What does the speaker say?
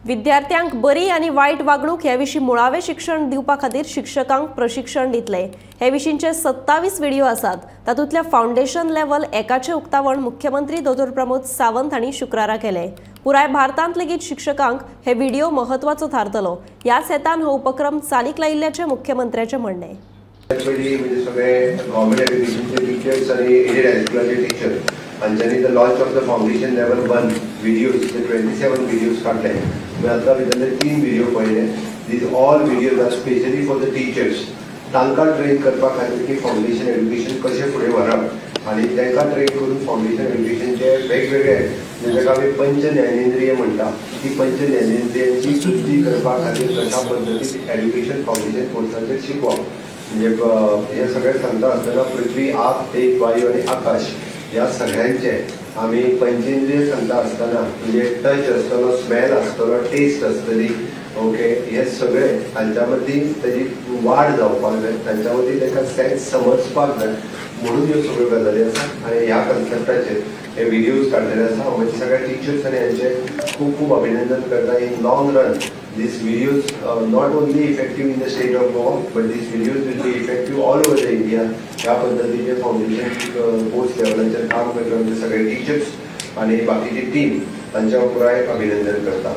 विद्यार्थ्यांक बरी आनी वायट वागणूक हे विशीं मुळावें शिक्षण दिवपा खातीर शिक्षकांक प्रशिक्षण दितले। हे विशींचे 27 व्हिडिओ आसात। तातूंतल्या फावंडेशन लेव्हल एकाचें उक्तावण मुख्यमंत्री दोतोर प्रमोद सावंत हांणी शुक्रारा केलें। पुराय भारतांत लेगीत शिक्षकांक हे व्हिडिओ म्हत्वाचो थारतलो। ह्याच हेतान हो उपक्रम चालीक लायिल्ल्याचें मुख्यमंत्र्याचें म्हणणें। हांच्यानी the launch of the foundation level 1 videos, ते 27 व्हिडिओज काडले। आतां भितरले 3 व्हिडिओ पळयले। These all videos are specially for the teachers. तांकां ट्रेन करपा खातीर की फावंडेशन एड्युकेशन कशें फुडें व्हरप आनी तांकां ट्रेन करून फावंडेशन एड्युकेशनचे वेगवेगळे जाका आमी पंच ज्ञानेंद्रिय म्हणटा ती पंच ज्ञानेंद्रियांची शुद्धी करपा खातीर कशा पद्दतीन एड्युकेशन फावंडेशन कोर्साचेर शिकोवप। म्हणजे हे सगळें सांगता आसतना पृथ्वी, आप, तेज, वायू आनी आकाश ह्या सगळ्यांचे आमी पंचेंद्रिय सांगता आसतना म्हणजे टच आसतलो, स्मेल आसतलो, टेस्ट आसतली, ओके, हे सगळे तांच्या मदीं ताजी वाड जावपाक जाय, तांच्या मदीं तांकां सेन्स समजपाक जाय म्हणून ह्यो सगळ्यो गजाली आसा आनी ह्या कन्सेप्टाचेर हे व्हिडियोज काडलेले आसा। हांव म्हजे सगळ्या टिचर्स आनी हांचे खूब खूब अभिनंदन करता। In long run these videos not only effective in the state of Goa, but these videos will be effective all over the India. ह्या पद्दतीचे फावंडेशन कोर्स लेवलाचेर काम करपी आमचे सगळे टिचर्स आनी बाकीची टीम तांच्या पुराय अभिनंदन करता।